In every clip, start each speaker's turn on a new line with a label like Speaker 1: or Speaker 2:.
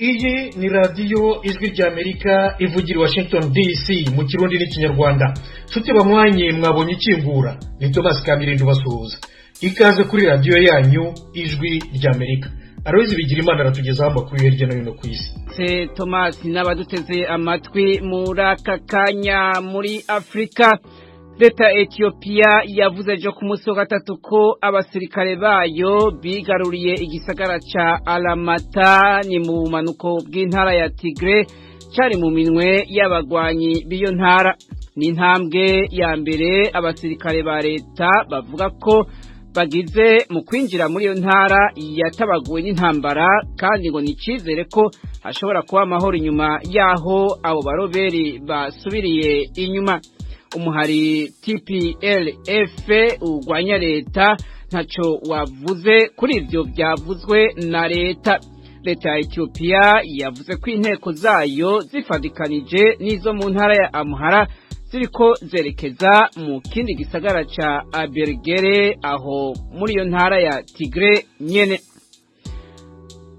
Speaker 1: Iyi ni Radiyo Ijwi ry'Amerika ivugira i Washington DC mu Kirundi n'Ikinyarwanda. Nshuti banywanyi, mwabonye ikingura, ni Thomas Kamirindi ubasuhuza. Ikaze kuri radiyo yanyu Ijwi ry'Amerika. Aloyizi Bigirimana aratugezaho amakuru hirya no hino ku isi.
Speaker 2: Se Thomas n'abaduteze amatwi muri aka kanya, muri Afurika, leta ya Etiyopiya yavuze ejo ku munsi wa gatatu ko abasirikare bayo bigaruriye igisagara ca Alamata, ni mu bumanuko bw'intara ya Tigre, cari mu minwe y'abagwanyi b'iyo ntara. Ni intambwe ya mbere abasirikare ba leta bavuga ko bagize mu kwinjira muri iyo ntara yatabaguwe n'intambara, kandi ngo ni icyizere ko hashobora kuba amahoro inyuma y'aho abo baroberi basubiriye inyuma. Umuhari TPLF urwanya leta ntacyo wavuze kuri ibyo byavuzwe na leta. Leta ya Etiyopiya yavuze ko inteko zayo zifadikanije n'izo mu ntara ya Amuhara ziriko zerekeza mu kindi gisagara ca Abergere, aho muri iyo ntara ya Tigre nyene.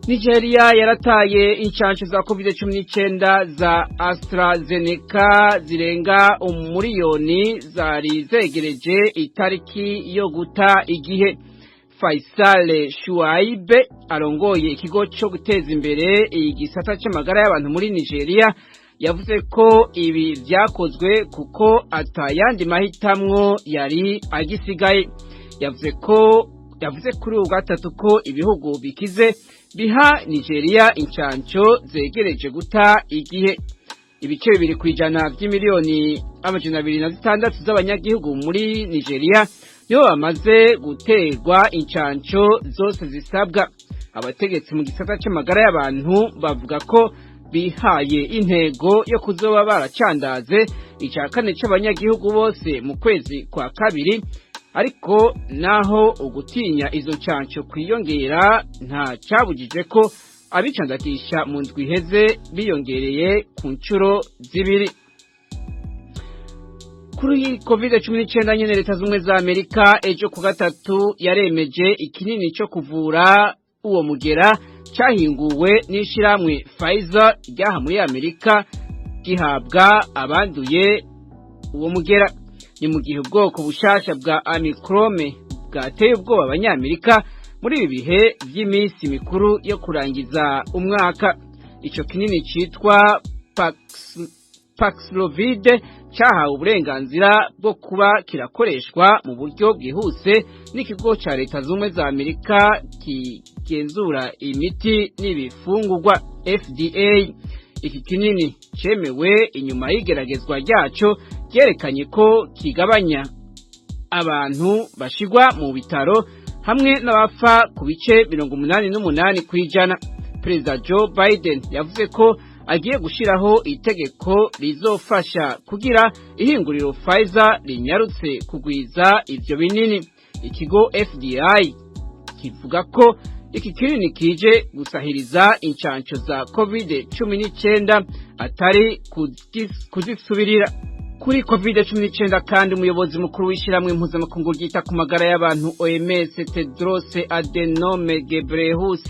Speaker 2: Nigeria yarataye inshansho za COVID-19 za AstraZeneca zirenga 1 miliyoni zari zegereje itariki yo guta igihe. Faisal Shuaibe arongoye ikigo cyo guteza imbere igisata c'amagara y'abantu muri Nigeria yavuze ko ibi byakozwe kuko atayandi mahitamwo yari agisigaye. Yavuze kuri ubu gatatu ko ibihugu bikize biha Nigeria incanco zegereje guta igihe. 2% by'imiliyoni 206 z'abanyagihugu muri Nigeria nibo bamaze guterwa incanco zose zisabwa. Abategetsi mu gisata c'amagara y'abantu bavuga ko bihaye intego yo kuzoba baracandaze 4% c'abanyagihugu bose mu kwezi kwa kabiri. Ariko naho ugutinya izo ncanco kwiyongera, nta cyabujije ko abicandagisha mu ndwi iheze biyongereye ku nshuro 2. Kuri COVID-19 nyene, Leta Zumwe za Amerika ejo ku gatatu yaremeje ikinini cyo kuvura uwo mugera cyahinguwe n'ishiramwe Pfizer ryaha muri Amerika, gihabwa abanduye uwo mugera. Ni mu gihe ubwoko bushasha bwa Omicron bwateye ubwoba Abanyamerika muri ibi bihe by'iminsi mikuru yo kurangiza umwaka. Ico kinini citwa Paxlovid cyahawe uburenganzira bwo kuba kirakoreshwa mu buryo bwihuse n'ikigo cya Leta Zumwe za Amerika kigenzura imiti n'ibifungurwa, FDA. Iki kinini cemewe inyuma y'igeragezwa ryaco ryerekanye ko kigabanya abantu bashigwa mu bitaro hamwe n'abapfa ku bice 88%. Perezida Joe Biden yavuze ko agiye gushiraho itegeko rizofasha kugira ihinguriro Pfizer rinyarutse kugwiza ivyo binini. Ikigo FDA kivuga ko iki kinini kije gusahiriza incanco za COVID-19, atari kuzisubirira. Kuri COVID-19 kandi, umuyobozi mukuru w'ishyirahamwe mpuzamakungu ryita ku magara y'abantu, OMS, Tedros Adhanom Ghebreyesus,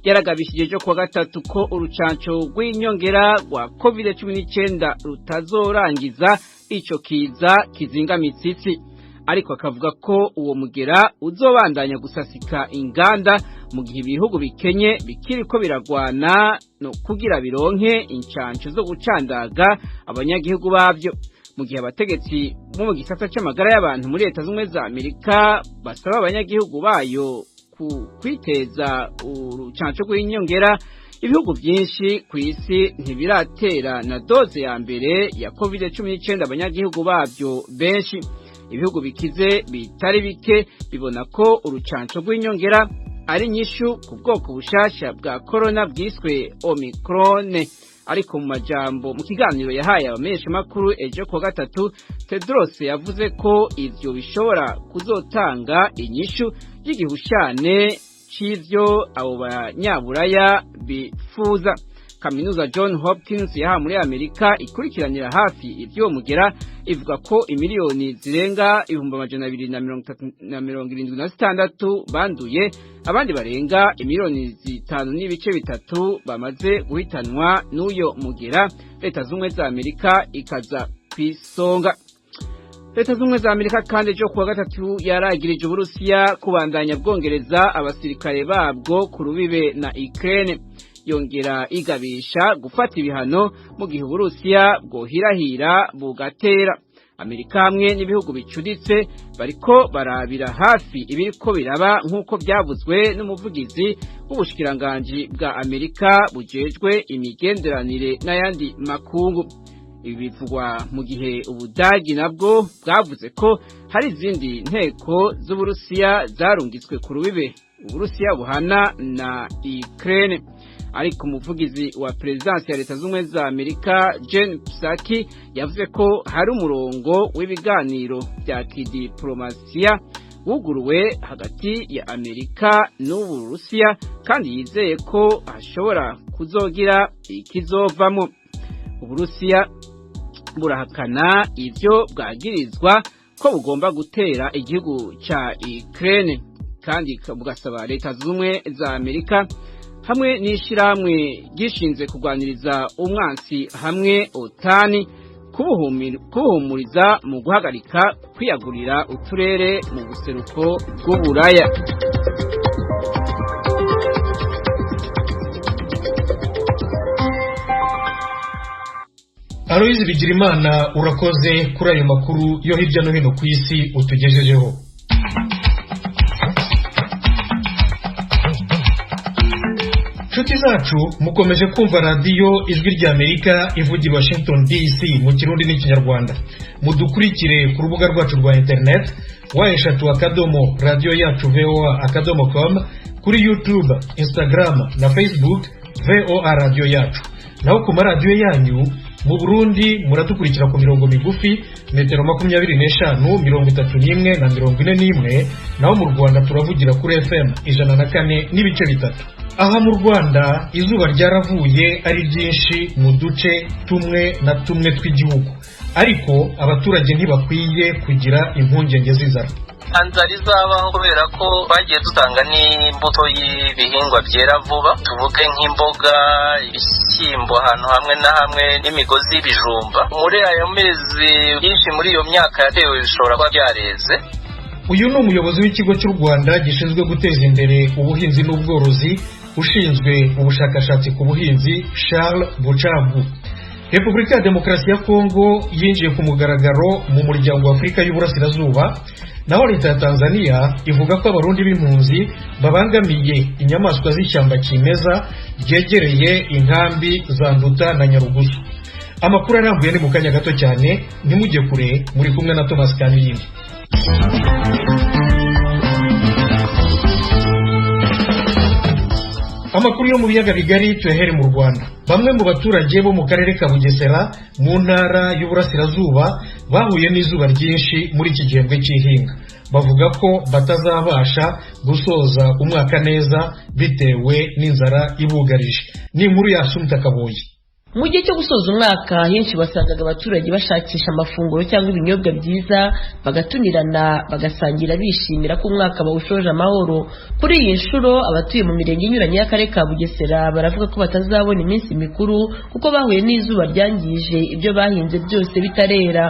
Speaker 2: yaragabishije ejo kuwa gatatu ko urucanco rw'inyongera rwa COVID-19 rutazorangiza ico kiza kizingamitse isi, ariko akavuga ko uwo mugera uzobandanya gusasika inganda mu gihe ibihugu bikenye bikiriko biragwana no kugira bironke incanco zo gucandaga abanyagihugu bavyo. Mu gihe abategetsi bo mu gisata c'amagara y'abantu muri Leta Zumwe za Amerika basaba abanyagihugu bayo ku kwiteza urucanco rw'inyongera, ibihugu byinshi ku isi ntibiratera na doze ya mbere ya COVID-19 abanyagihugu babyo benshi. Ibihugu bikize bitari bike bibona ko urucanco rw'inyongera ari inyishu ku bwoko bushasha bwa corona bwiswe Omicron. Ariko mu majambo mu kiganiro yahaye abamenyeshamakuru ejo kuwa gatatu, Tedros yavuze ko ivyo bishobora kuzotanga inyishu y'igihushane c'ivyo abo Banyaburaya bifuza. Kaminuza John Hopkins yaha muri Amerika ikurikiranira hafi ivy'uwo mugera ivuga ko imiliyoni zirenga 236 banduye, abandi barenga imiliyoni 5.3 bamaze guhitanwa n'uyo mugera. Leta Zumwe za Amerika ikaza kwisonga. Leta Zumwe za Amerika kandi ejo kuwa gatatu yaragirije Uburusiya kubandanya bwongereza abasirikare babwo ku rubibe na Ukraine, yongera igabisha gufata ibihano mu gihe Uburusiya bwohirahira bugatera. Amerika hamwe n'ibihugu bicuditse bariko barabira hafi ibiriko biraba, nk'uko byavuzwe n'umuvugizi w'ubushikiranganji bwa Amerika bujejwe imigenderanire n'ayandi makungu. Ibi bivugwa mu gihe Ubudagi nabwo bwavuze ko hari izindi nteko z'Uburusiya zarungitswe ku rubibe Uburusiya buhana na Ukraine. Ariko umuvugizi wa perezidansi ya Leta Zunze za Amerika Jen Psaki yavuze ko hari umurongo w'ibiganiro bya kidiplomasiya wuguruwe hagati ya Amerika n'Uburusiya, kandi yizeye ko hashobora kuzogira ikizovamo. Uburusiya burahakana ivyo bwagirizwa ko bugomba gutera igihugu ca Ukraine, kandi bugasaba Leta Zumwe za Amerika hamwe n'ishirahamwe gishinze kurwaniriza umwansi hamwe OTAN kubuhumuriza mu guhagarika kwiyagurira uturere mu buseruko bw'Uburaya.
Speaker 1: Aloyizi Bigirimana, urakoze kuri ayo makuru yo hirya no hino ku isi utugejejeho. Nshuti zacu, mukomeje kumva radiyo Ijwi ry'Amerika ivugira Washington DC mu Kirundi n'Ikinyarwanda. Mudukurikire ku rubuga rwacu rwa interineti www.radioyacuvoa.com, kuri YouTube, Instagram na Facebook VOA Radiyo Yacu. Naho ku maradiyo yanyu mu Burundi muradukurikira ku mirongo migufi metero 25, 31 na 41. Naho mu Rwanda turavugira kuri FM 104.3. Aha mu Rwanda izuba ryaravuye ari ryinshi mu duce tumwe na tumwe tw'igihugu, ariko abaturage ntibakwiye kugira impungenge z'inzara.
Speaker 3: Nzara izabaho kubera ko bagiye dutanga n'imbuto y'ibihingwa byera vuba, tuvuge nk'imboga, ibishyimbo ahantu hamwe na hamwe n'imigozi y'ibijumba. Muri ayo mezi byinshi muri iyo myaka yatewe bishobora kuba byareze.
Speaker 1: Uyu ni umuyobozi w'ikigo cy'u Rwanda gishinzwe guteza imbere ubuhinzi n'ubworozi, ushinzwe ubushakashatsi ku buhinzi, Charles Bucagu. Repubulika ya Demokarasi ya Kongo yinjiye ku mugaragaro mu muryango wa Afurika y'Uburasirazuba. Naho leta ya Tanzania ivuga ko abarundi b'impunzi babangamiye inyamaswa z'ishyamba kimeza ryegereye inkambi za Nduta na Nyarugusu. Amakuru arambuye ni mu kanya gato cyane, ntimujye kure, muri kumwe na Thomas Kaniyindi. Amakuru yo mu biyaga bigari tuyahere mu Rwanda. Bamwe mu baturage bo mu karere ka Bugesera mu ntara y'Uburasirazuba bahuye n'izuba ryinshi muri iki gihembwe cy'ihinga. Bavuga ko batazabasha gusoza umwaka neza bitewe n'inzara ibugarije. Ni inkuru ya Asumta Kaboyi.
Speaker 4: Mu gihe cyo gusoza umwaka henshi wasangaga abaturage bashakisha amafunguro cyangwa ibinyobwa byiza, bagatumirana, bagasangira bishimira ko umwaka bawushoje amahoro. Kuri iyi nshuro abatuye mu mirenge inyuranye y'akarere ka Bugesera baravuga ko batazabona iminsi mikuru kuko bahuye n'izuba ryangije ibyo bahinze byose bitarera.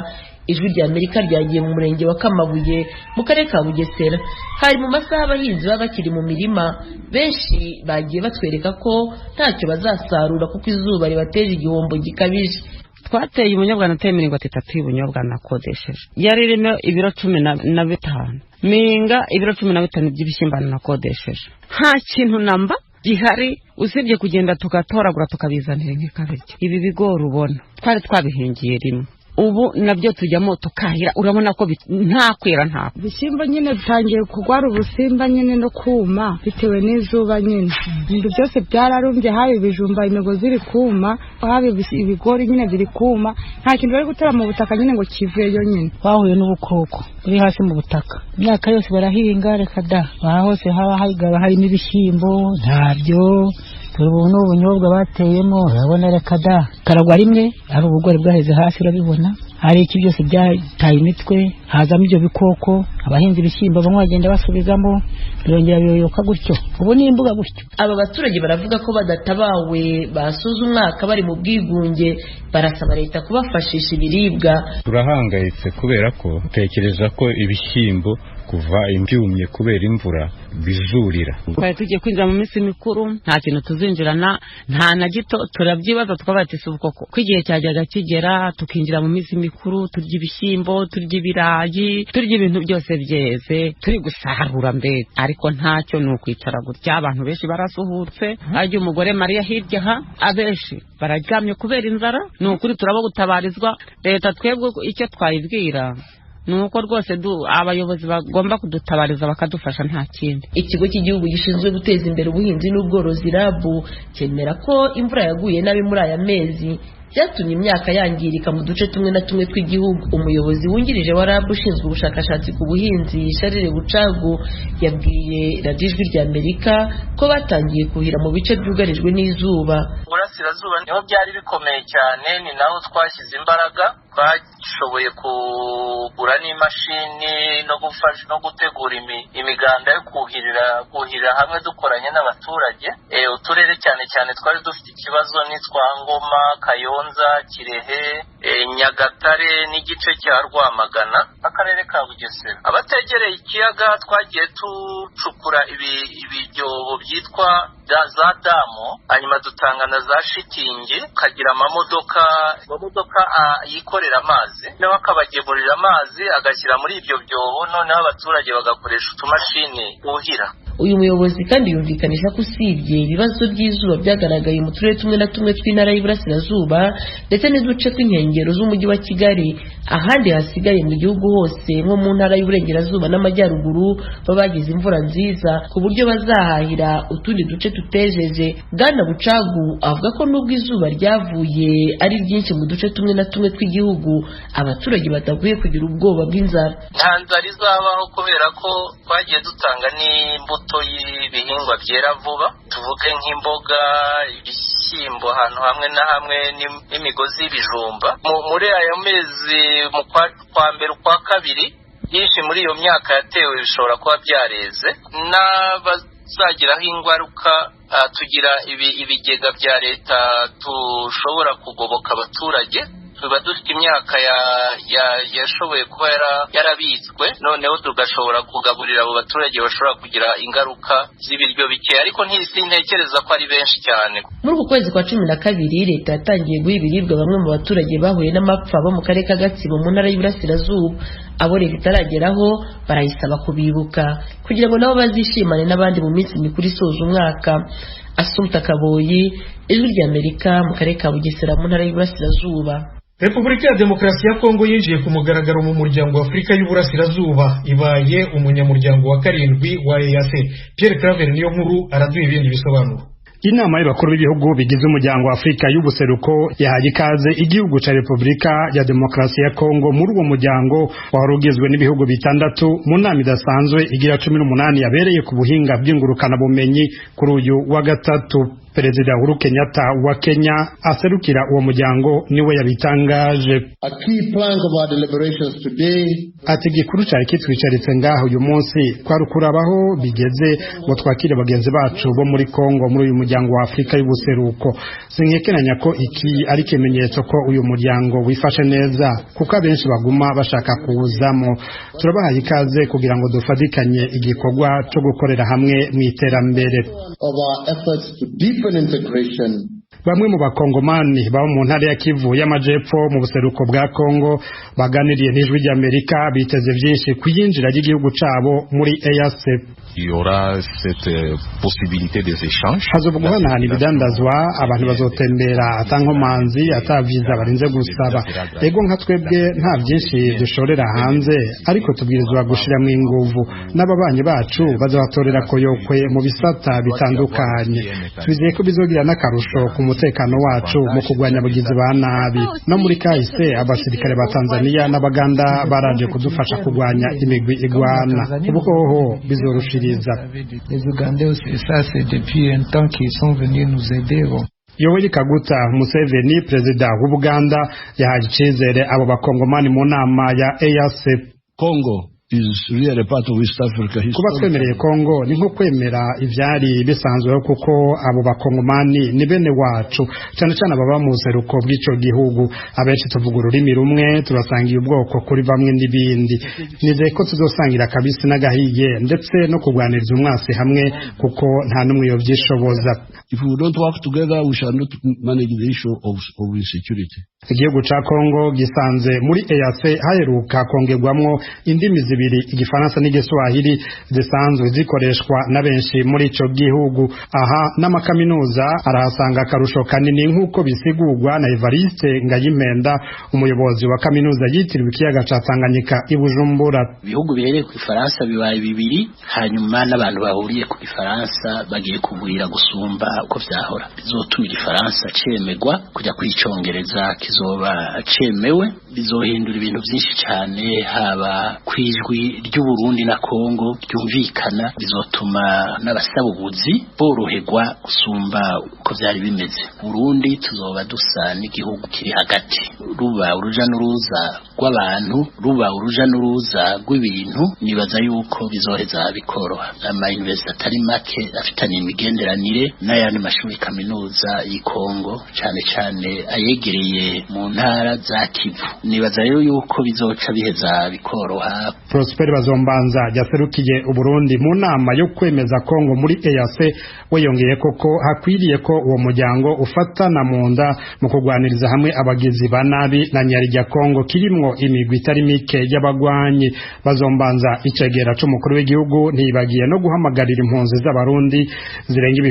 Speaker 4: Ijwi rya Amerika ryagiye mu murenge wa Kamabuye mu karere ka Bugesera. Hari mu masaha abahinzi baba bakiri mu mirima, benshi bagiye batwereka ko ntacyo bazasarura kuko izuba ribateje igihombo gikabije.
Speaker 5: Twateye ubunyobwa, nateye imiringoti itatu y'ubunyobwa nakodesheje, yari irimo ibiro 15, minga ibiro 15 by'ibishyimbo nakodesheje. Nta kintu namba gihari usibye kugenda tugatoragura tukabizanira nk'ikabirya. Ibi bigori ubona twari twabihingiye rimwe, ubu nabyo tujyamo tukahira, urabona ko nta kwera nta
Speaker 6: ibishyimbo nyine bitangiye kurwara ubusimba nyine no kuma bitewe n'izuba nyine. Ibintu byose byararumbye, haba ibijumba imigozi iri kuma, haba ibigori nyine biri kuma, nta kintu bari gutera mu butaka nyine ngo kiveyo nyine.
Speaker 7: Bahuye n'ubukoko buri hasi mu butaka, imyaka yose barahinga reka da, aha hose haba harimo ibishyimbo ntabyo, Dore ubu ni ubunyobwa bateyemo, urabona reka da karagwa rimwe, hari ubugori bwaheze hasi urabibona, hari iki byose byataye imitwe, hazamo ibyo bikoko, abahinzi ibishyimbo bamwe bagenda basubizamo, birongera biyoyoka gutyo, ubu ni imbuga gutyo.
Speaker 4: Aba baturage baravuga ko badatabawe basoza umwaka bari mu bwigunge, barasaba leta kubafashisha ibiribwa.
Speaker 8: Turahangayitse kubera ko tekereza ko ibishyimbo kuva ibyumye kubera imvura bizurira.
Speaker 5: Twari tugiye kwinjira mu minsi mikuru, nta kintu tuzinjirana, nta na gito, turabyibaza tukabatisa ubukoko ko igihe cyajyaga kigera tukinjira mu minsi mikuru, turya ibishyimbo, turya ibirayi, turya ibintu byose byeze, turi gusarura mbere, ariko ntacyo, ni ukwicara gutya. Abantu benshi barasuhutse, hajya umugore Mariya hirya ha, abenshi bararyamye kubera inzara. Ni ukuri turabo gutabarizwa leta, twebwe icyo twayibwira nuko rwose abayobozi bagomba kudutabariza bakadufasha, nta kindi.
Speaker 4: Ikigo cy'igihugu gishinzwe guteza imbere ubuhinzi n'ubworozi RAB cyemera ko imvura yaguye nabi muri aya mezi byatumye imyaka yangirika mu duce tumwe na tumwe tw'igihugu. Umuyobozi wungirije wa RAB ushinzwe ubushakashatsi ku buhinzi, Charles Bucagu, yabwiye Radiyo Ijwi rya Amerika ko batangiye kuhira mu bice byugarijwe n'izuba.
Speaker 3: Burasirazuba niho byari bikomeye cyane, ni naho twashyize imbaraga, twashoboye kugura n'imashini no gufasha no gutegura imiganda yo kuhirira hamwe dukoranye n'abaturage. Uturere cyane cyane twari dufite ikibazo ni twa Ngoma, Kayonza, Kirehe, Nyagatare n'igice cya Rwamagana, akarere ka Bugesera. Abategereye ikiyaga twagiye ducukura ibyobo byitwa za damu, hanyuma dutanga na za shitingi, tukagira amamodoka yikorera amazi, noneho akabagemurira amazi agashyira muri ibyo byobo, noneho abaturage bagakoresha utumashini buhira.
Speaker 4: Uyu muyobozi kandi yumvikanisha ko usibye ibibazo by'izuba byagaragaye mu turere tumwe na tumwe tw'intara y'Iburasirazuba ndetse n'uduce tw'inkengero z'umujyi wa Kigali, ahandi hasigaye mu gihugu hose nko mu ntara y'Iburengerazuba n'Amajyaruguru babagize imvura nziza ku buryo bazahahira utundi duce tutejeje. Bwana Bucagu avuga ko nubwo izuba ryavuye ari ryinshi mu duce tumwe na tumwe tw'igihugu, abaturage badakwiye kugira ubwoba bw'inzara.
Speaker 3: Nta nzara izabaho kubera ko twagiye dutanga n'imbuto y'ibihingwa byera vuba, tuvuge nk'imboga, ibishyimbo ahantu hamwe na hamwe n'imigozi y'ibijumba. Muri ayo mezi mu kwa mbere, ukwa kabiri, byinshi muri iyo myaka yatewe bishobora kuba byareze. N'abazagiraho ingaruka, tugira ibigega bya leta dushobora kugoboka abaturage. Tuba dufite imyaka yashoboye kuba yarabitswe, noneho tugashobora kugaburira abo baturage bashobora kugira ingaruka z'ibiryo bike, ariko ntekereza ko ari benshi cyane.
Speaker 4: Muri uku kwezi kwa 12 leta yatangiye guha ibiribwa bamwe mu baturage bahuye n'amapfa bo mu karere ka Gatsibo mu ntara y'Iburasirazuba. Abo leta itarageraho barayisaba kubibuka kugira ngo nabo bazishimane n'abandi mu minsi mikuru isoza umwaka. Asumta Kaboyi, Ijwi ry'Amerika, mu karere ka Bugesera mu ntara y'Iburasirazuba.
Speaker 1: Repubulika ya Demokarasi ya Kongo yinjiye ku mugaragaro mu muryango wa Afurika y'Uburasirazuba, ibaye umunyamuryango wa 7 wa EAC. Pierre Claver niyo nkuru araduha ibindi bisobanuro.
Speaker 9: Inama y'abakuru b'ibihugu bigize umuryango wa Afurika y'ubuseruko yahaye ikaze igihugu ca Repubulika ya Demokarasi ya Kongo muri uwo muryango wari ugizwe n'ibihugu bitandatu, mu nama idasanzwe igira 18 yabereye ku buhinga bw'ingurukanabumenyi kuri uyu wa gatatu. Perezida Uhuru Kenyatta wa Kenya aserukira uwo muryango niwe yabitangaje. Ati gikuru cyari kitwicaritse ngaho uyu munsi kwari ukurabaho bigeze ngo twakire bagenzi bacu bo muri Kongo muri uyu muryango wa Afurika y'ubuseruko. Sinkekeranya ko iki ari ikimenyetso ko uyu muryango wifashe neza, kuko abenshi baguma bashaka kuwuzamo. Turabahaye ikaze kugira ngo dufatikanye igikorwa cyo gukorera hamwe mu iterambere. Bamwe mu bakongomani baba mu ntara ya Kivu y'Amajepfo mu buseruko bwa Kongo baganiriye n'Ijwi ry'Amerika biteze byinshi ku yinjira ry'igihugu cabo muri EAC.
Speaker 10: Il y aura cette possibilité des échanges.
Speaker 9: Hazoba guhanahana ibidandazwa, abantu bazotembera atankomanzi ata viza barinze gusaba. Ego nka twebwe nta byinshi dushorera hanze, ariko tubwirizwa gushiramo inguvu n'ababanyi bacu bazabatorera koyokwe mu bisata bitandukanye. Twizeye ko bizogira n'akarusho ku mutekano wacu mu kurwanya abagizi ba nabi. No muri kahise abasirikare ba Tanzania n'Abaganda baraje kudufasha kurwanya imigwi igwana. Ubu hoho bizorushiriza. gusahiriza.
Speaker 11: Les Ougandais aussi, ça c'est depuis un temps qu'ils sont venus nous aider. Bon.
Speaker 9: Yoweri Kaguta Museveni, perezida w'Ubuganda, yahaye icizere abo bakongomani mu nama ya EAC.
Speaker 12: Congo is really part of East Africa.
Speaker 9: Kuba twemereye Kongo ni nko kwemera ivyari bisanzweho, kuko abo bakongomani ni bene wacu, cyane cyane ababa mu buseruko bw'ico gihugu. Abenshi tuvuga ururimi rumwe, turasangiye ubwoko kuri bamwe n'ibindi. Nizeye ko tuzosangira akabisi n'agahiye, ndetse no kurwaniriza umwasi hamwe, kuko nta n'umwe yovyishoboza.
Speaker 12: If we don't work together, we shall not manage the issue of insecurity.
Speaker 9: Igihugu ca Kongo gisanze muri EAC haheruka kongerwamwo indimi zibiri, Igifaransa n'Igiswahili, zisanzwe zikoreshwa na benshi muri ico gihugu. Aha n'amakaminuza arahasanga akarusho kanini, nk'uko bisigurwa na Evariste Ngayimpenda, umuyobozi wa kaminuza yitiriwe ikiyaga ca Tanganyika i Bujumbura.
Speaker 13: Ibihugu bihereye ku Gifaransa bibaye bibiri, hanyuma n'abantu bahuriye ku Gifaransa bagiye kugwira gusumba uko vyahora. Bizotuma Igifaransa cemegwa kujya kwicongereza kizoba cemewe. Bizohindura ibintu byinshi cyane, haba kwijwi ry'Uburundi na Kongo ryumvikana. Bizotuma n'abasaba ubuzi boroherwa gusumba uko vyari bimeze. Burundi tuzoba dusa n'igihugu kiri hagati, ruba uruja n'uruza rw'abantu, ruba uruja n'uruza rw'ibintu. Nibaza yuko bizoheza bikoroha. Ama university atari make afitanye imigenderanire n'ayandi mashuri kaminuza y'i Kongo, cyane cyane ayegereye mu ntara za Kivu. Nibaza rero yuko bizoca biheza bikoroha.
Speaker 9: Prosper Bazombanza yaserukiye Uburundi mu nama yo kwemeza Kongo muri EAC, we yongeye koko hakwiriye ko uwo muryango ufatana mu nda mu kurwaniriza hamwe abagizi ba nabi, na nyarijya Kongo kirimwo imigwi itari mike y'abagwanyi. Bazombanza, icegera c'umukuru w'igihugu, ntibagiye no guhamagarira impunzi z'Abarundi zirenga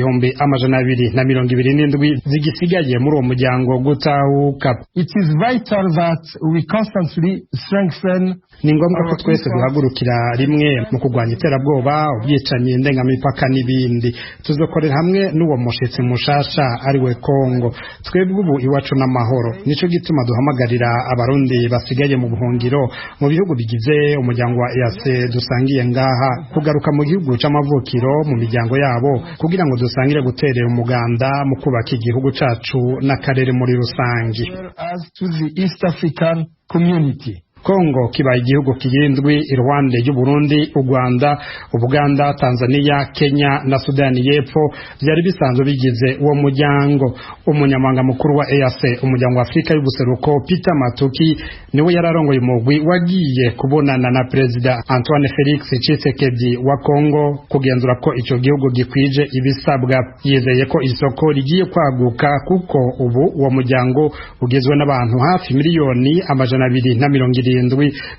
Speaker 9: 227,000 zigisigaye muri uwo muryango gutahuka.
Speaker 11: It is vital that we constantly strengthen
Speaker 9: Ni ngombwa ko twese duhagurukira rimwe mu kurwanya iterabwoba, ubwicanyi ndengamipaka n'ibindi. Tuzokorera hamwe n'uwo mushitsi mushasha ari we Kongo. Twebwe ubu iwacu n'amahoro, nico gituma duhamagarira Abarundi basigaye mu buhungiro mu bihugu bigize umuryango wa EAC dusangiye ngaha kugaruka mu gihugu c'amavukiro, mu miryango yabo, kugira ngo dusangire guterera umuganda mu kubaka igihugu cacu n'akarere muri rusangi.
Speaker 11: as to the East African Community.
Speaker 9: Kongo kibaye igihugu kirindwi iruhande y'Uburundi, u Rwanda, Ubuganda, Tanzania, Kenya na Sudani y'Epfo byari bisanzwe bigize uwo muryango. Umunyamabanga mukuru wa EAC, umuryango wa Afurika y'Ubuseruko, Peter Matuki, niwe yararongoye umugwi wagiye kubonana na Perezida Antoine Felix Tshisekedi wa Kongo kugenzura ko ico gihugu gikwije ibisabwa. Yizeye ko isoko rigiye kwaguka, kuko ubu uwo muryango ugizwe n'abantu hafi 270,000,000,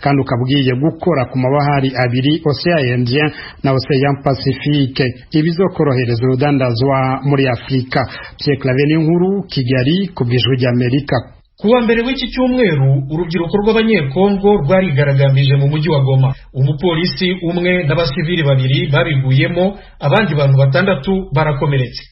Speaker 9: kandi ukaba ugiye gukora ku mabahari abiri, Océan Indien na Océan Pacifique, ibizokorohereza urudandazwa muri Afurika. Pierre Claver Niyonkuru, Kigali, ku bw'Ijwi ry'Amerika.
Speaker 1: Kuwa mbere w'iki cyumweru, urubyiruko rw'Abanyekongo rwarigaragambije mu mujyi wa Goma. Umupolisi umwe n'abasivili babiri babiguyemo, abandi bantu batandatu barakomeretse.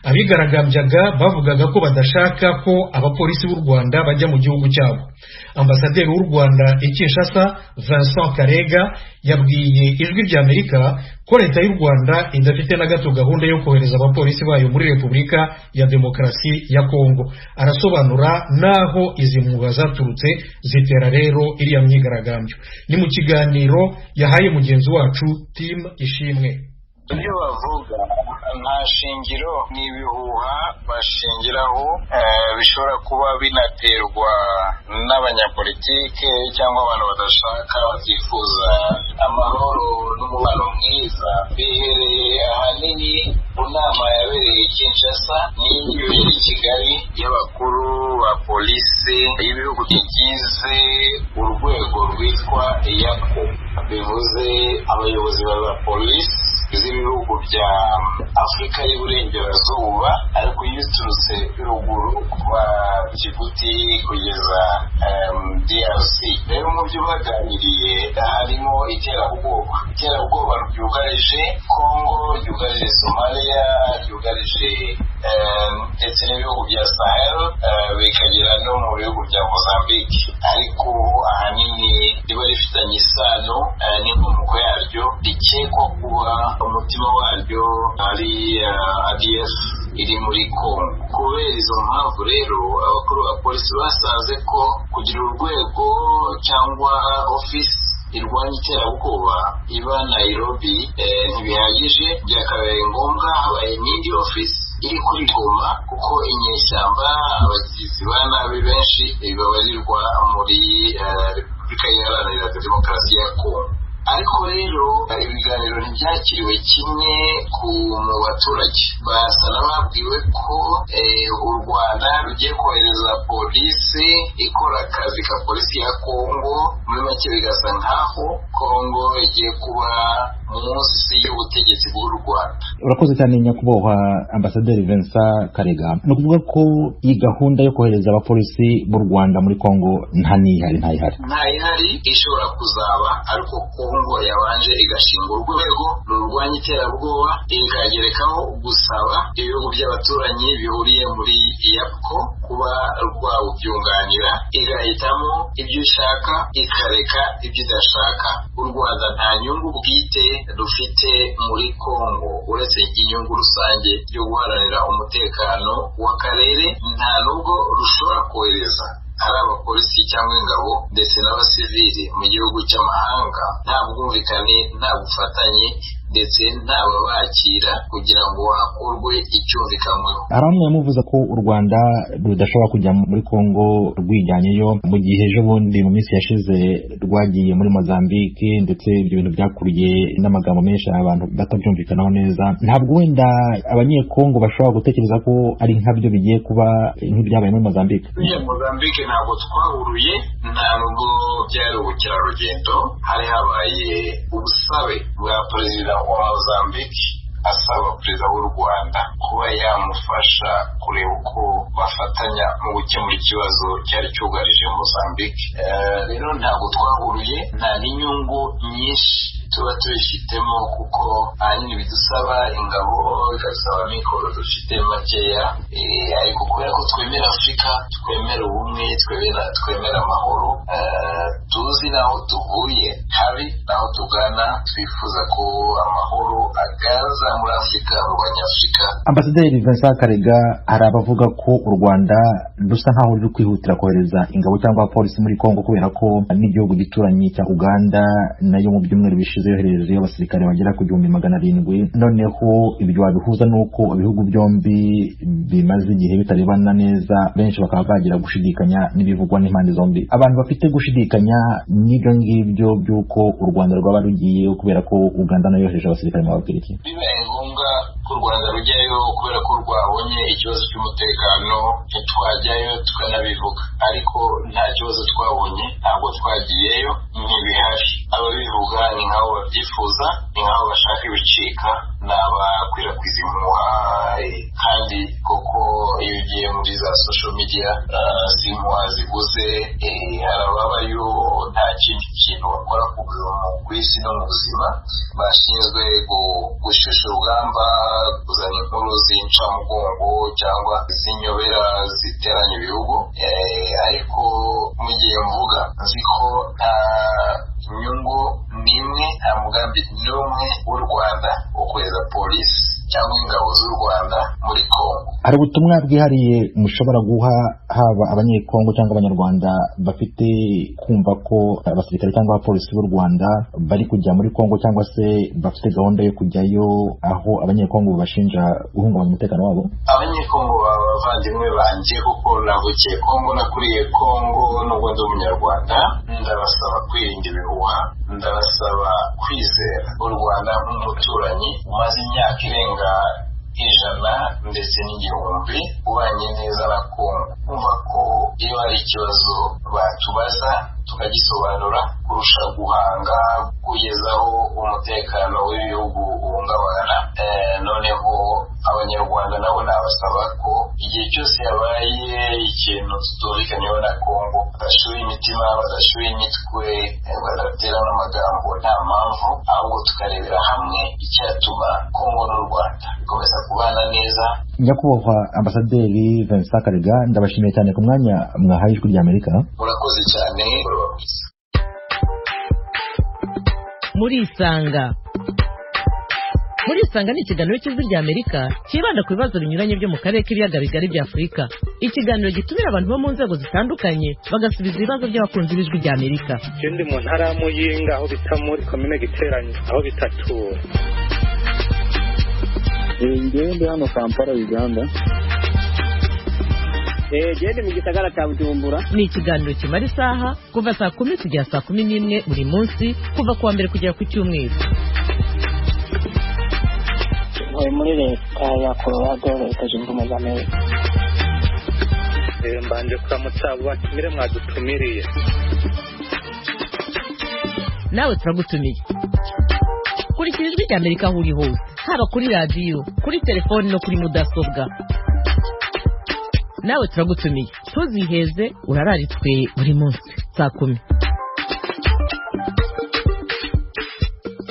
Speaker 1: Abigaragambyaga bavugaga ko badashaka ko abapolisi b'u Rwanda bajya mu gihugu cyabo. Ambasaderi w'u Rwanda i Kinshasa, Vincent Karega, yabwiye Ijwi ry'Amerika ko leta y'u Rwanda idafite na gato gahunda yo kohereza abapolisi bayo muri Repubulika ya Demokarasi ya Kongo. Arasobanura n'aho izi mpuha zaturutse zitera rero iriya myigaragambyo. Ni mu kiganiro yahaye mugenzi wacu Tim Ishimwe.
Speaker 14: Ibyo bavuga nta shingiro, ni ibihuha bashingiraho, bishobora kuba binaterwa n'abanyapolitike cyangwa abantu badashaka, batifuza amahoro n'umubano mwiza. Bihereye ahanini ku nama yabereye i Kinshasa n'indi ibereye i Kigali y'abakuru ba polisi y'ibihugu bigize urwego rwitwa EACO, bivuze abayobozi ba polisi z'ibihugu bya Afurika y'Iburengerazuba, ariko iyo uturutse ruguru kuva Jibuti kugeza DRC. Rero mu byo baganiriye harimo iterabwoba, iterabwoba ryugarije Kongo, ryugarije Somalia, ryugarije ndetse n'ibihugu bya Sahel, bikagera no mu bihugu bya Mozambique, ariko ahanini riba rifitanye isano n'inkomoko yaryo rikekwa kuba umutungo. Umutima waryo ari ADF iri muri Kongo. Kubera izo mpamvu rero, abakuru ba polisi basanze ko kugira urwego cyangwa ofisi irwanya iterabwoba iba Nairobi ntibihagije, byakabaye ngombwa habaye n'indi ofisi iri kuri Goma, kuko inyeshyamba, abagizi ba nabi benshi babarirwa muri Repubulika Iharanira Demokarasi ya Kongo. Ariko rero ibiganiro ntibyakiriwe kimwe ku mu baturage. Basa n'ababwiwe ko u Rwanda rugiye kohereza polisi ikora akazi ka polisi ya Kongo. Muri make bigasa nkaho Kongo igiye kuba munsi y'ubutegetsi bw'u Rwanda.
Speaker 15: Urakoze cyane, nyakubahwa Ambasaderi Vincent Karega. Ni ukuvuga ko iyi gahunda yo kohereza abapolisi b'u Rwanda muri Kongo nta n'ihari, ntayihari?
Speaker 14: Ntayihari. Ishobora kuzaba ariko Kongo yabanje igashinga urwego rurwanya iterabwoba, ikagerekaho gusaba ibihugu by'abaturanyi bihuriye muri EAPCCO kuba rwawubyunganira, igahitamo ibyo ishaka, ikareka ibyo idashaka. U Rwanda nta nyungu bwite rufite muri Kongo uretse inyungu rusange yo guharanira umutekano w'akarere. Nta nubwo rushobora kohereza ari abapolisi cyangwa ingabo ndetse n'abasivili mu gihugu cy'amahanga nta bwumvikane, nta bufatanye, ndetse nta babakira kugira ngo hakorwe icyumvikanyweho.
Speaker 15: Hari bamwe bamuvuza ko u Rwanda rudashobora kujya muri Kongo rwijyanyeyo, mu gihe ejo bundi mu minsi yashize rwagiye muri Mozambique, ndetse ibyo bintu byakuriye n'amagambo menshi, abantu batabyumvikanaho neza. Ntabwo wenda Abanyekongo bashobora gutekereza ko ari nkabyo bigiye kuba nk'ibyabaye muri Mozambique?
Speaker 14: Buriya Mozambique ntabwo twahuruye, nta nubwo byari ubukerarugendo. Hari habaye ubusabe bwa perezida wa Mozambique asaba perezida w'u Rwanda kuba yamufasha kureba uko bafatanya mu gukemura ikibazo cyari cyugarije Mozambique. Rero ntabwo twahuruye, nta n'inyungu nyinshi tuba tubifitemo, kuko ahanini bidusaba ingabo, bikadusaba amikoro dufite makeya. Ariko kubera ko twemera Afurika, twemera ubumwe, twemera amahoro, tuzi n'aho tuvuye habi n'aho tugana, twifuza ko amahoro aganza muri Afurika, mu Banyafurika.
Speaker 15: Ambasaderi Vincent Karega, hari abavuga ko u Rwanda rusa nkaho ruri kwihutira kohereza ingabo cyangwa abapolisi muri Kongo kubera ko n'igihugu gituranyi cya Uganda nayo mu byumweru bishize yoherejeyo abasirikare bagera ku 1700. Noneho ibyo wabihuza n'uko ibihugu byombi bimaze igihe bitarebana neza, benshi bakaba bagira gushidikanya n'ibivugwa n'impande zombi. Abantu bafite gushidikanya n'ibyo ngibyo by'uko u Rwanda rwaba rugiye kubera ko Uganda nayo yohereje abasirikare, mwababwira iki?
Speaker 14: Bibaye ngombwa ko u Rwanda rujyayo kubera ko rwabonye ikibazo cy'umutekano, ntitwajyayo tukanabivuga, ariko nta kibazo twabonye, ntabwo twagiyeyo, ntibihari. Ababivuga ni nk'abo babyifuza, ni nk'abo bashaka ibicika, ni abakwirakwiza impuha. Kandi koko iyo ugiye muri za social media, si impuha ziguze. Hari ababayo nta kindi kintu bakora ku isi no mu buzima, bashinzwe gushyushya urugamba, kuzana inkuru z'incamugongo cyangwa z'inyobera ziteranya ibihugu. Ariko mu gihe mvuga, nzi ko nta nyungu n'imwe, nta mugambi n'umwe w'u Rwanda wo kohereza polisi cyangwa ingabo z'u Rwanda muri Kongo.
Speaker 15: Hari ubutumwa bwihariye mushobora guha haba Abanyekongo cyangwa Abanyarwanda bafite kumva ko abasirikare cyangwa abapolisi b'u Rwanda bari kujya muri Kongo, cyangwa se bafite gahunda yo kujyayo, aho Abanyekongo babashinja guhungabanya umutekano wabo?
Speaker 14: Abanyekongo baba abavandimwe banjye, kuko navukiye Kongo, nakuriye Kongo, nubwo ndi Umunyarwanda. Ndabasaba kwirinda ibihuha, ndabasaba kwizera u Rwanda nk'umuturanyi umaze imyaka irenga 100 ndetse n'igihumbi ubanye neza na Kongo. Kumva ko iyo hari ikibazo batubaza tukagisobanura, kurusha guhanga kugezaho umutekano w'ibihugu uhungabana. Noneho Abanyarwanda nabo nabasaba ko igihe cyose habaye ikintu tutumvikanyeho na Kongo, badashyuha imitima, badashyuha imitwe, badaterana amagambo nta mpamvu, ahubwo tukarebera hamwe icyatuma Kongo n'u Rwanda bikomeza kubana neza.
Speaker 15: Nyakubahwa Ambasaderi Vincent Karega, ndabashimiye cyane ku mwanya mwahaye Ijwi ry'Amerika.
Speaker 14: Murakoze cyane.
Speaker 4: Murisanga. Muri Isanga ni ikiganiro cy'Ijwi rya Amerika cyibanda ku bibazo binyuranye byo mu karere k'ibiyaga bigari bya Afurika. Ikiganiro gitumira abantu bo mu nzego zitandukanye bagasubiza ibibazo by'abakunzi b'Ijwi rya Amerika.
Speaker 16: Ndi mu ntara ya Muyinga, aho bita muri komine Giteranyo, aho bitatura.
Speaker 17: Njyewe ndi hano Kampala, Uganda.
Speaker 18: Gende mu gisagara cya Bujumbura.
Speaker 4: Ni ikiganiro kimara isaha, kuva saa 10 kugera saa 11 buri munsi, kuva kuwa mbere kugera ku cyumweru.
Speaker 19: Ntuye muri Leta ya Colorado, Leta Zunze Ubumwe za Amerika.
Speaker 16: Mbanje kuramutsa abo batumire mwadutumiriye.
Speaker 4: Nawe turagutumiye. Kurikira Ijwi rya Amerika aho uri hose, haba kuri radiyo, kuri telefoni no kuri mudasobwa. Nawe turagutumiye, ntuziheze urararitswe buri munsi saa 10.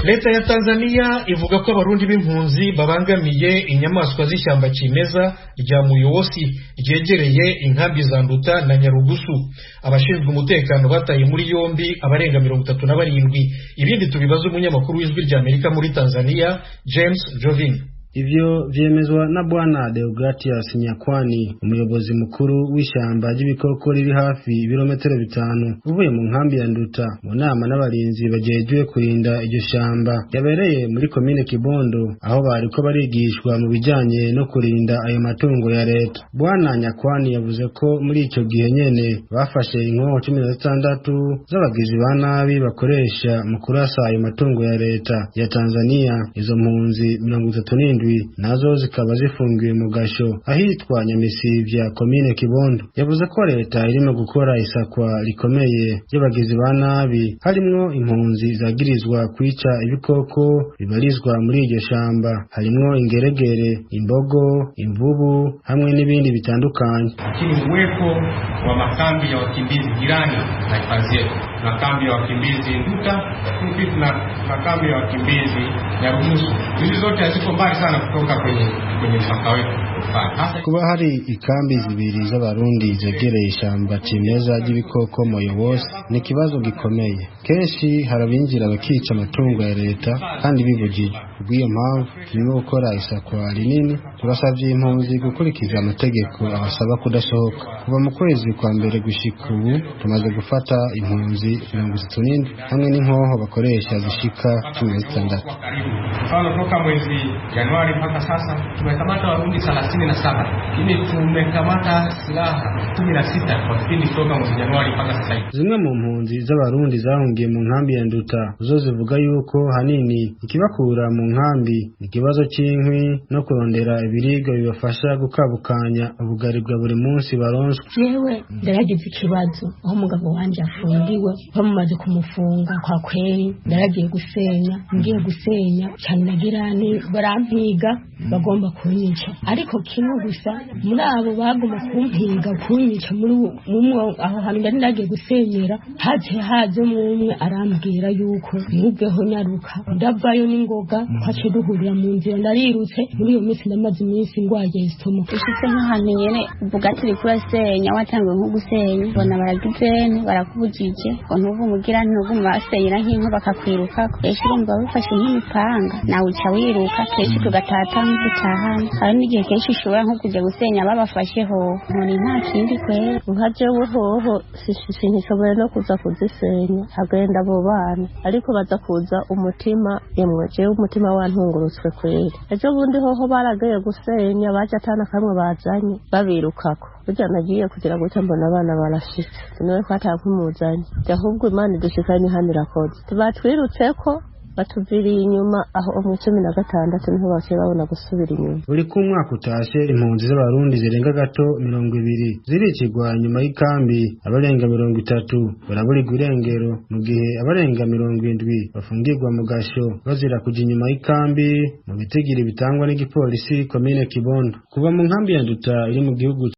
Speaker 1: Leta ya Tanzania ivuga ko abarundi b'impunzi babangamiye inyamaswa z'ishyamba kimeza rya Muyobosi ryegereye inkambi za Nduta na Nyarugusu. Abashinzwe umutekano bataye muri yombi abarenga 37. Ibindi tubibaza umunyamakuru w'Ijwi rya Amerika muri Tanzania, James Jovin.
Speaker 20: Ivyo vyemezwa na Bwana Deogratias Nyakwani, umuyobozi mukuru w'ishyamba ry'ibikoko riri hafi ibirometero 5 uvuye mu nkambi ya Nduta, mu nama n'abarinzi bajejwe kurinda iryo shamba yabereye muri komine Kibondo, aho bariko barigishwa mu bijanye no kurinda ayo matungo ya leta. Bwana Nyakwani yavuze ko muri ico gihe nyene bafashe inkoho 16 z'abagizi ba nabi bakoresha mu kurasa ayo matungo ya leta ya Tanzania. Izo mpunzi 37 nazo zikaba zifungiwe mu gasho ahitwa Nyamisivya, komine Kibondo. Yavuze ko leta irimo gukora isakwa rikomeye ry'abagizi ba nabi, harimwo impunzi zagirizwa kwica ibikoko bibarizwa muri iryo shamba, harimwo ingeregere, imbogo, imvubu hamwe n'ibindi bitandukanye.
Speaker 21: Lakini uwepo wa makambi ya wakimbizi jirani na hifadhi yetu, tuna kambi ya wakimbizi Nduta, lakini pia tuna kambi ya wakimbizi Nyarugusu. Hizi zote haziko mbali sana kutoka kwenye mpaka wetu.
Speaker 20: Kuba hari ikambi zibiri z'abarundi zegereye ishyamba cimeza ry'ibikoko Muyobozi ni ikibazo gikomeye. Kenshi harabinjira bakica amatungo ya leta kandi bibujijwe. Kubw'iyo mpamvu turimo gukora isakwa rinini. Turasavye impunzi gukurikiza amategeko abasaba kudasohoka. Kuva mu kwezi kwa mbere gushika ubu tumaze gufata impunzi 37 hamwe n'inkoho bakoresha zishika 16.
Speaker 21: Mfano, toka mwezi Januari mpaka sasa tumekamata Warundi 37, lakini tumekamata silaha 16 kwa kipindi kutoka mwezi Januari mpaka sasa hivi.
Speaker 20: Zimwe mu mpunzi z'abarundi zahungiye mu nkambi ya Nduta zo zivuga yuko hanini ikibakura mu nkambi ikibazo cy'inkwi no kurondera ibiribwa bibafasha gukabukanya ubugari bwa buri munsi baronswa.
Speaker 22: Jewe ndaragize ikibazo aho umugabo wanje afungiwe, bamaze kumufunga kwa kweri ndaragiye gusenya, ngiye gusenya cyane nagirane barampiga bagomba kunyica, ariko kimwe gusa muri abo bagomba kumpiga kunyica muri mumwe aho hantu ndari nagiye gusenyera haje umwe arambwira yuko ntuveho nyaruka, ndavayo n'ingoga twaciye duhurira mu nzira ndarirutse. Muri iyo minsi ndamaze iminsi ngwaye isitoma.
Speaker 23: Ushitse nk'ahantu nyene uvuga ati uriko urasenya, watanguye nko gusenya ubona baragize barakubujije ngo ntuvumugira ntuguma basenyera nk'inka bakakwirukako. Kenshi urumva bafashe nk'imipanga nawe uca wiruka, kenshi tugatata nk'udutahana. Hari n'igihe kenshi ushobora nko kuja gusenya babafashe hoho nkoni nta kindi kwera.
Speaker 24: Nka jewe hoho sinishoboye no kuza kuzisenya, hagenda abo bana ariko baza kuza umutima yemwe jewe umutima wantungurutswe kwera. Ejo bundi hoho baragiye gusenya baje atana kamwe bazanye babirukako. Burya nagiye kugira gutya mbona abana barashitse, niwe ko atakumuzanye, ahubwo Imana idushikanye hano irakoze. Batwirutseko batuviriye inyuma aho mu 16 niho baciye babona gusubira inyuma.
Speaker 20: Buri ko umwaka utashe impunzi z'abarundi zirenga gato 20 ziricirwa inyuma y'ikambi, abarenga 30 baraburirwa irengero, mu gihe abarenga 70 bafungirwa mu gasho bazira kuja inyuma y'ikambi mu bitigiri bitangwa n'igipolisi komine Kibondo. Kuva mu nkambi ya Nduta iri mu gihugu